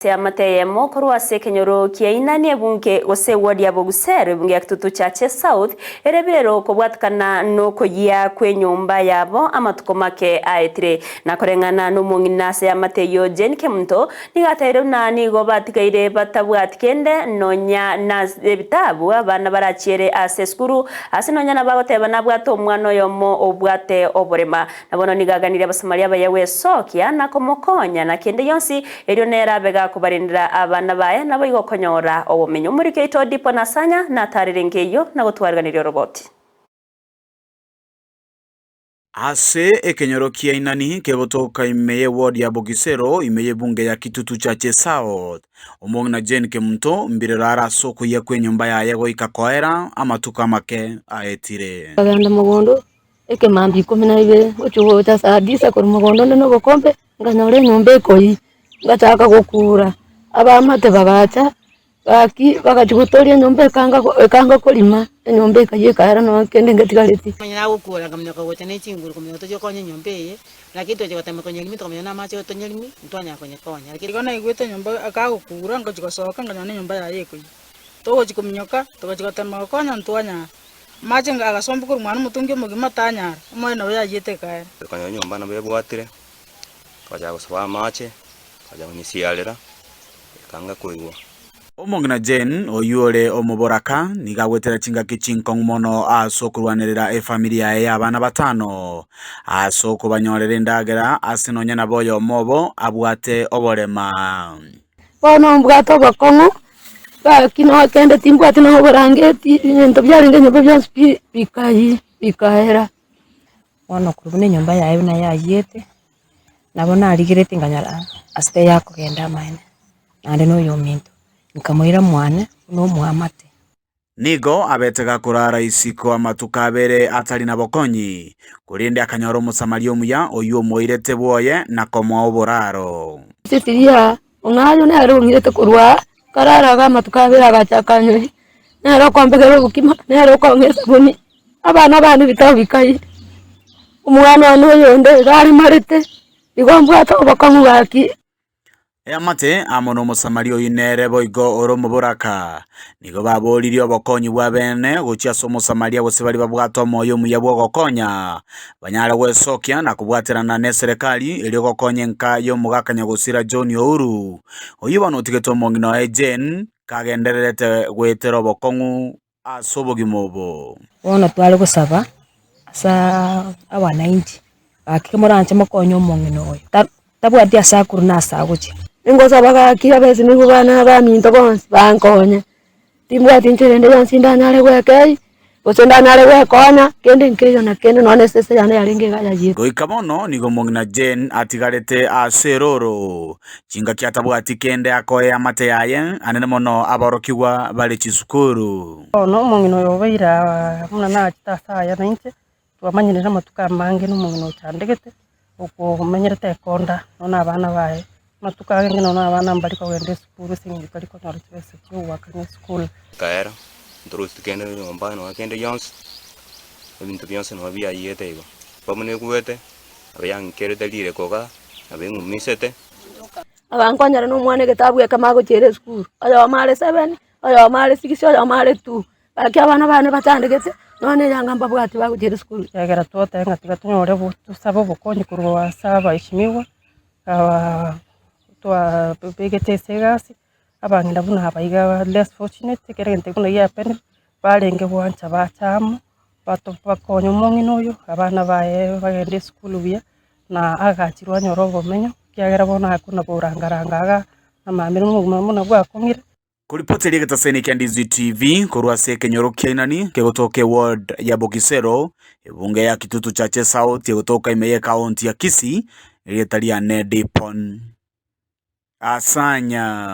Eamate eyemo korwa ase ekenyoro kia Inani ebunge gose eward ya Bogusero ebunge ya Kitutu Chache South ere birero kobwatekana nokoyia kw'enyomba yabo amatuko make aetire. Na koreng'ana nomong'ina ase eamate eyio Jane Kemunto nigo ateire buna nigo batigaire batabwati kende nonya na ebitabu abana barachiere ase esukuru ase nonya nabagoteba nabwate omwana oyomo obwate oborema. Na bono nigo aganirie Abasamaria abaye gwesokia na komokonya na kende gionsi, erio nere abe gakobarendera abana baye, naboigo okonyora obomenyo. Omoriki oito Dipo Nasanya nataarire nkeyio na gotwariganiria oroboti. Ase ekenyoro kia Inani kegotoka ime y'eward ya Bogisero ime y'ebunge ya Kitutu Chache South, omong'ina Jane Kemunto mbirero are ase okoyia kw'enyomba yaye goika koera amatuko amake aetire. Nkagenda mogondo ekemambia ikomi na ibere, ngochia gocha saa tisa korwa mogondo onde na obokombe, nkanyora enyomba ekoyia, ngachaka gokura, abaamate bagacha, gaki bagachia gotoria enyomba ekanga ekanga korima, enyomba ekayia ekaera nonya kende ngetigareti. Onye nagokura nkaminyoka gocha ne chinguru kominyoka tochie gokonya enyomba eye, lakini twachia gotema konyeremia tokamanya na amache tonyeremie, ntwanyara konyekonya. Lakini. Igo naigwete enyomba akagokura ngochia gosoka nkanyora enyomba yaye ekoyia. Togochia kominyoka, togochia gotema gokonya ntwanyara. Amache agasomba korwa mwane omotungi omogima tanyara, omoyo nabo yayiete ekaera. Ekonyora enyomba nabo ebwatire, twachaka gosoa amache, twachaka konyesiarera, ekanga koigwa. Omong'ina Jane, oyio ore omoboraka, nigo agwetera chingaki chinkong'u mono ase okorwanerera efamiri yaye y'abana batano, ase okobanyorera endagera ase nonya nabo oyomo obo abwate oborema. Bono mbwate obokong'u, gaki nonya kende timbwati nonya oborangeti, ebinto biarenge nyomba bionsi pi bikayia bikaera. Bono korwa buna enyomba yaye buna yayiete, nabo narigeretie nkanyora ase teyakogenda amaene, naende na oyominto, nkamoira mwane buna omoamate. Nigo abete gakorara isiko amatuko abere atari na bokonyi, korende akanyora Omosamaria omuya oyio omoirete bwoye na komoa oboraro. Cecilia, Ong'ayo nere ong'irete korwa aa, nkarara iga amatuko abere agacha akanyoria, nere okombegera obokima, nere okong'a esabuni, abana bane ebitabu bikaiyia, omwana one oyonde iga aremarete, igo mbwate obokong'u gaki. Eamate amo n'Omosamaria oyio nere boigo ore omoboraka, nigo baboririe obokonyi bwa bene gochia ase Omosamaria gose baria babwate omoyo omuya bw'ogokonya, banyare gwesokia na kobwaterana neserekari erio gokonya enka y'omogaka nyagosira John Ouru, oyio bono otigete omong'ina oye Jane kagendererete goetera obokong'u ase obogima obo. Bono tware gosaba asaa abanainchi, gaki moranche mokonye omong'ina oyo, tabwati ase akorwa na ase agochia. Ningosaba gaki abesinigwa bane na abaminto bonsi bankonye, timbwati nchera ende yonsi ndanyare goekei, gose ndanyare goekonya, kende nkeiyo na kende nonya na esese yane yarenge iga yayiete. Goika bono nigo omong'ina Jane atigarete ase eroro, chingaki atabwati kende akoe eamate yaye, anene mono aborokigwa bare chisukuru. Bono omong'ina oyo obeire aa buna nachete ase aya na inche, twamanyire namatuko amange na omong'ina ochandegete, okomenyerete ekonda nonya na abana baye, amatuko agende nonya na abana mbari kogenda esukuru ase eng'encho tari konyora chibesa chia ogoakana esukuru. Ekaera, ntoroseti kende nyomba nonya kende gionsi, ebinto bionsi nonya biayiete igo. Buna nekwete, nabo yankerete rireko igaa, nabo eng'umisete. Abankonyera na omwana egetabu ekemo agochiera esukuru, oyomo are seven, oyomo are six, oyomo are two. Gaki abana bane bachandegete, nonya na eyanga mbabwati bagochiera esukuru. Ekiagera twateba ng'a tiga tonyore tosabe obokonyi korwa ase abaeshimiwa, aba twabegete ase egasi, abang'ina buna aba iga less fortunate, ekero egento buna giapenire, barenge gwancha bacha amo, bato bakonye omong'ina oyo, abana baye bagende esukuru buya, na agachirwe anyore obomenyo, ekiagera bono akona korangaranga igaa, amambia na obogima buna bwakong'ire. Koripoteria egetaseni kia Ndizi TV korwa ase ekenyoro kia Inani kegotoka eward ya Bokisero, ebunge ya Kitutu Chache South egotoka ime y'ekaonti ya Kisii, erieta riane Dipon Asanya.